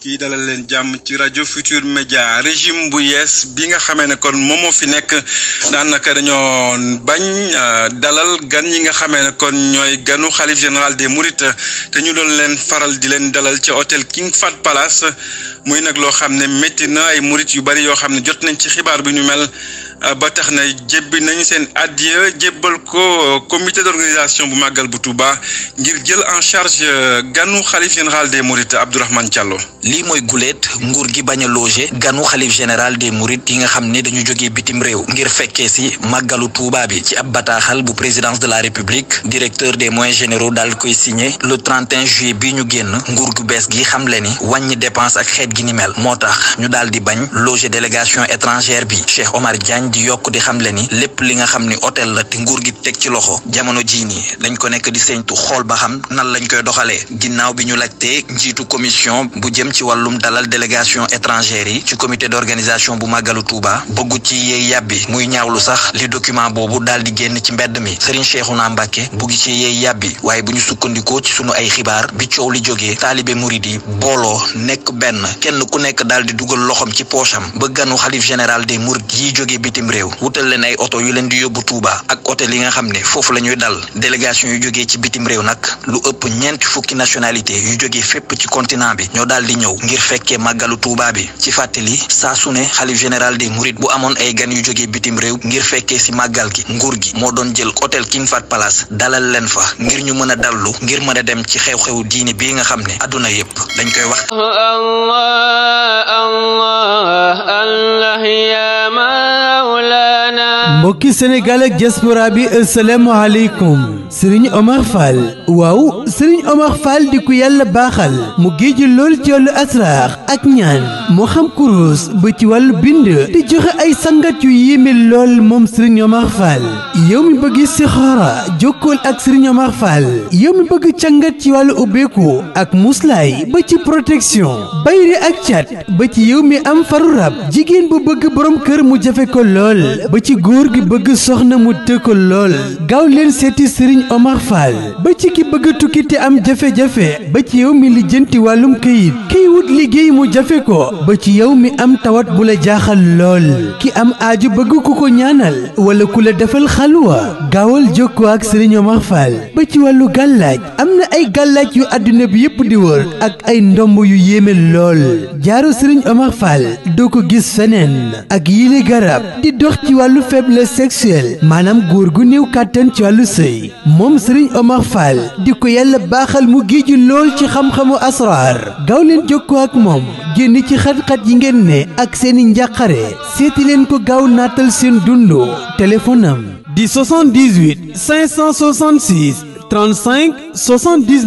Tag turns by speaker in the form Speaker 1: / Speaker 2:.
Speaker 1: yi dalal leen jàmm ci rajo Futur Média. Régime bu yees bi nga xamee ne kon moom moo fi nekk daanaka dañoo bañ dalal gan yi nga xamee ne kon ñooy ganu xalif général des Mourides te ñu doon leen faral di leen dalal ci hôtel King Fahd Palace muy nag loo xam ne métti na ay murit yu bari yoo xam ne jot nañ ci xibaar bi ñu mel ba tax na jébbi nañu seen addiya jébbal ko comité d'organisation bu màggal bu Touba ngir jël en charge ganu xalif général des Mourides Abdourahmane Diallo.
Speaker 2: lii mooy guléet nguur gi bañ a loger ganu xalif général des Mourides yi nga xam ne dañu jógee bitim réew ngir fekkee si màggalu Touba bi ci ab bataaxal bu présidence de la République directeur des moyens généraux daal koy signé le 31 juillet bi ñu génn nguur gu bees gi xamle ni wàññi dépense ak xeet gi ni mel moo tax ñu daal di bañ loger délégation étrangère bi Cheikh Omar Diagne di yokk di xamle ni lépp li nga xam ni hôtel la te nguur gi teg ci loxo jamono jii nii dañ ko nekk di séntu xool ba xam nan lañ koy doxalee ginnaaw bi ñu laajtee njiitu commission bu jëm ci wàllum dalal délégation étrangère yi ci comité d'organisation bu màggalu Touba bëggu ci yeey yàbbi muy ñaawlu sax li document boobu daal di génn ci mbedd mi Serigne Cheikhouna Mbacké buggi ci yeey yàbbi waaye bu ñu sukkandikoo ci sunu ay xibaar bi coow li jógee taalibe murid yi booloo nekk benn kenn ku nekk daal di dugal loxom ci poosam ba ganu xalif général des Mourides yi jógee bitim réew wutal leen ay oto yu leen di yóbbu Touba ak hôtel yi nga xam ne foofu la ñuy dal délégation yu jógee ci bitim réew nag lu ëpp ñeenti fukki nationalité yu jógee fépp ci continent bi ñoo daal di ñëw ngir fekkee màggalu Touba bi ci fàttali saa su ne xalif général des Mourides bu amoon ay gan yu jógee bitim réew ngir fekkee si màggal gi nguur gi moo doon jël hôtel King Fahd Palace dalal leen fa ngir ñu mën a dallu ngir mën a dem ci xew-xewu diini bii nga xam ne adduna yépp dañ koy wax.
Speaker 3: mbokki Sénégal ak diaspora bi asalaamaaleykum Serigne Omar Fall waaw Serigne Omar Fall di ku yàlla baaxal mu géeju lool ci wàllu asraar ak ñaan moo xam kurus ba ci wàllu bind di joxe ay sangat yu yéeme lool moom Serigne Omar Fall yow mi bëgg istixaara jokkool ak Serigne Omar Fall yow mi bëgg càngat ci wàllu ubbeeku ak muslaay ba ci protection bayri ak cat ba ci yow mi am faru rab jigéen bu bëgg borom kër mu jafe ko lool ba ci góor gi bëgg soxna mu tëkko lool gaaw leen seeti Serigne Omar Fall ba ci ki bëgg tukki te am jafe-jafe ba ci yow mi lijjanti wàllum këyit kiy wut liggéey mu jafe ko ba ci yow mi am tawat bu la jaaxal lool ki am aaju bëgg ku ko ñaanal wala ku la defal xalwa gaawal jokkoo ak Serigne Omar Fall ba ci wàllu gàllaaj am na ay gàllaaj yu àdduna bi yépp di wër ak ay ndomb yu yéeme lool jaaro Serigne Omar Fall doo ko gis feneen ak yile garab di dox ci wàllu faiblesse sexuelle maanaam góor gu néew kàttan ci wàllu sëy moom Serigne Omar Fall di ko yàlla baaxal mu géeju lool ci xam-xamu asraar gaaw leen jokkoo ak moom génn ci xat-xat yi ngeen ne ak seeni njàqare seeti leen ko gaaw naatal seen dundu téléphone am di 78 566 35 79